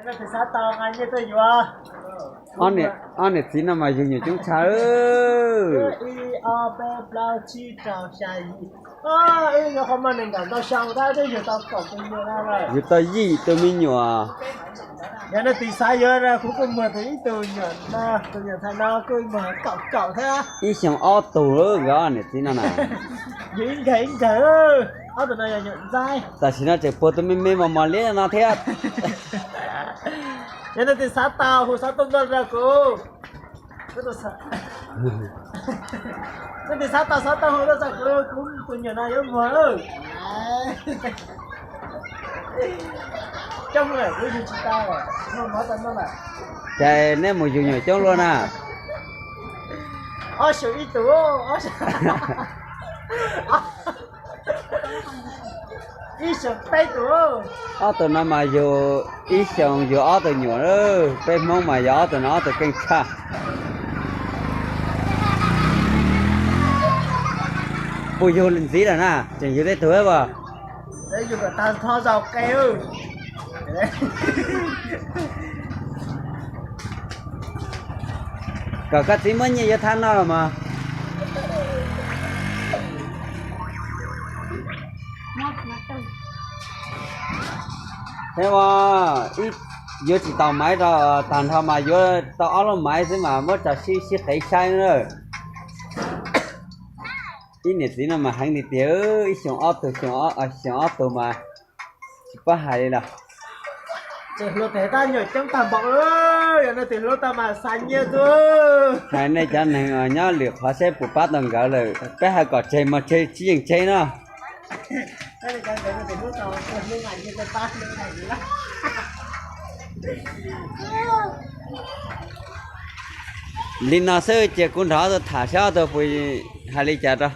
Xav tau nqa nyiaj tuaj yuav. Ob niam txiv no mas yug nyuam coob tshaj. Ib ob peb plaub tsib rau xya yim. Yog qhov muaj nees nkaum ntau xyoo tab twb yug tau kaum tus nyuam no lawm. Yug tau yim tus me nyuam. Yog nej tis xav yuav kuv kuj muag tus ib tug nyuam no, tus nyuam ntxhais no kuj muag kaum kaum thiab. Ib xyoos ob tug nkawd ob niam txiv no na. Yug ib nkawg ib nkawg. Ob tug no yog nyuam ntxaib. Tam sim no tseem puag tus me me mos mos liab no thiab. Yog nej tis xav tau hu xov tooj tuaj rau kuv. Nej tis xav tau xov tooj hu tuaj rau kuv, kuv tus nyuam no yuav muag. Coob lawm kuv yug tsis tau, muaj mov tau noj lawm. Ces neb mus yug nyuam coob luaj na. Ob xyoos ib tug, ib xyoos peb tug. Ob tug no mas yug ib xyoos yug ob tug nyuam, peb Hmoob mas yog ob tug no ob tug keej tshaj. Puas yug ntxiv lawm na, tseem yug tej tug puas? Kom koj txiv muab nyiaj yuav thaj no los mas. Thiab mas, yuav tsis tau maiv rau tag nrho mas yuav tau ob lub maiv xwb mas muab tso sib sib qev saib na. Ib niam txiv no mas heev tiag tiag, ib xyoos ob tug, xyoo ob tug mas tsis paub hais li los. Tes hluas tes tab nyuam coob tag npaum, yog nej tes hluas tau mas xa nyiaj tuaj. Hais nej cov neeg nyob lwm qhov seb puas pab tau nkawd lawm, peb hais kom tseg mas tseg tsis yeej tseg no. Li no xwb ces kuv nrog ob tug tham saib ob tug puas hais li cas rau.